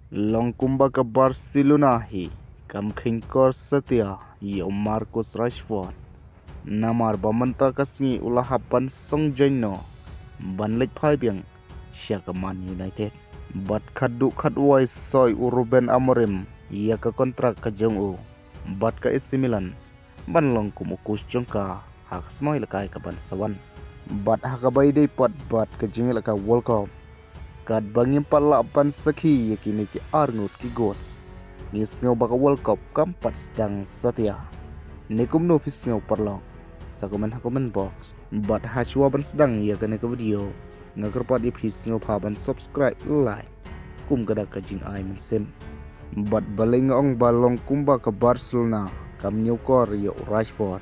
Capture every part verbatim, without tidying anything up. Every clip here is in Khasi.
Long kumba ka Barcelona hi kam kheiñkor satia ïa u Marcus Rashford. Namar ba mynta ka sngi u la hap ban song jaiñ noh ban leit phai biang sha ka Man United. Bad khatduh khatwai soi u Ruben Amorim ïa ka kontrak ka jong u bad ka A C Milan ban long kum u coach jong ka ha ka smai lakai ka ban sa wan. Bad ha kaba ïadei pat bad ka jingïalehkai World Cup, katba ngim pat lah ban sakhi ïa kine ki arngut ki goats, ngi sngew ba ka World Cup kam pat sdang satia. Ne kumno phi sngew paralok? Sa comment ha comment box. Bad ha shuwa ban sdang ïa kane ka video, nga kyrpad ïa phi sngewbha ban subscribe, like, kum ka dak ka jingai mynsiem. Bad balei nga ong ba long kumba ka Barcelona kam ñiewkor ïa u Rashford?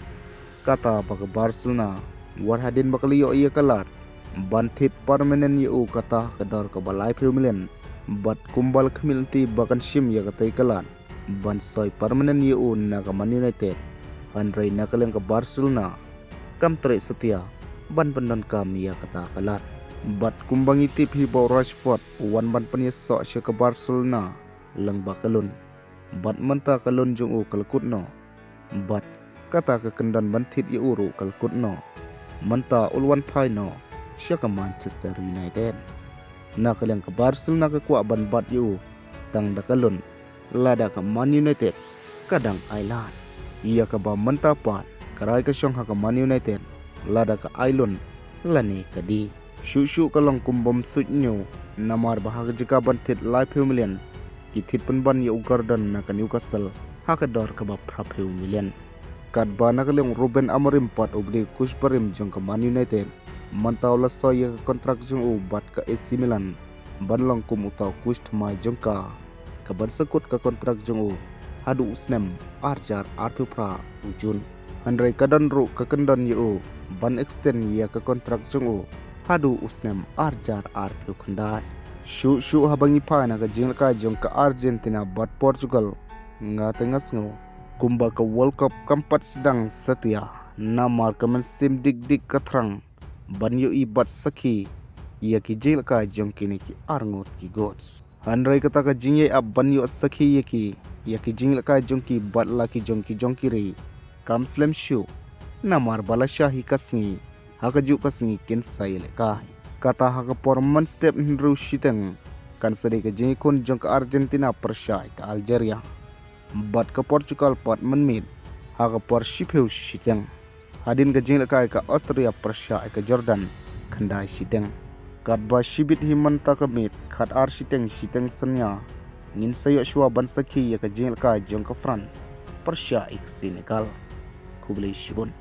Kata ba ka Barcelona wat hadien ba ka la ïoh ïa ka lad ban thied permanent ïa u kata ka dor kaba laiphew million. Bad kumba la khmih lynti ba kan shim ïa katei ka lad ban soi permanent ïa u na ka Man United, hynrei na ka liang ka Barcelona kam treh satia ban pyndonkam ïa kata ka lad. Bad kumba ngi tip hi ba u Rashford u wan ban pynïasoh sha ka Barcelona lyngba ka loan. Bad mynta ka loan jong u ka la kut noh. Bad kata ka kyndon ban thied ïa u ruh ka la kut noh. Mynta u la wan phai noh sha ka Manchester United. Na ka liang ka Barcelona ka kwah ban bat ïa u tang da ka loan, lada ka Man United ka dang ai lad. Ïa kaba mynta pat ka rai ka shong ha ka Man United lada ka ai loan lane ka die. Shuh shuh ka long kum bym suidñiew, namar ba ha ka jaka ban thied laiphew million, ki thied pynban ïa u Gordon na ka Newcastle ha ka dor kaba phraphew million. Katba na ka liang u Ruben Amorim pat uba dei u coach barim jong ka Man United, mynta u la soi ïa ka kontrak jong u bad ka A C Milan ban long kum uta u coach thymmai jong ka, ka ban sa kut ka kontrak jong u haduh u snem arhajar arphew phra u Jun. Hynrei ka don ruh ka kyndon ïa u ban extend ïa ka kontrak jong u haduh u snem arhajar arphew khyndai. Shuh shuh haba ngi phai na ka jingïalehkai jong ka Argentina bad Portugal, nga te nga sngew kumba ka World Cup kam pat sdang satia, namar ka mynsiem dik dik ka thrang ban ïohi bad sakhi ïa ki jingïalehkai jong kine ki arngut ki goats. Hynrei kata ka jingïaid ap ban ïoh sakhi ïa ki, ïa ki jingïalehkai jong ki bad la ki jong ki jong ki ri, kam slem shuh, namar ba la shah hi ka sngi, ha kajuh ka sngi kin sa ïalehkai. Kata ha ka por mynstep hynriew shiteng kan sa dei ka jingïakhun jong ka Argentina pyrshah ïa ka Algeria. Bad ka Portugal pat mynmiet ha ka por shiphew shiteng. Hadien ka jingïalehkai ka Austria pyrshah ïa ka Jordan khyndai shiteng. Katba shibit hi mynta ka miet khatar shiteng shiteng synñia, ngin sa ïoh shuwa ban sakhi ïa ka jingïalehkai jong ka France pyrshah ïa ka Senegal. Khublei shibun.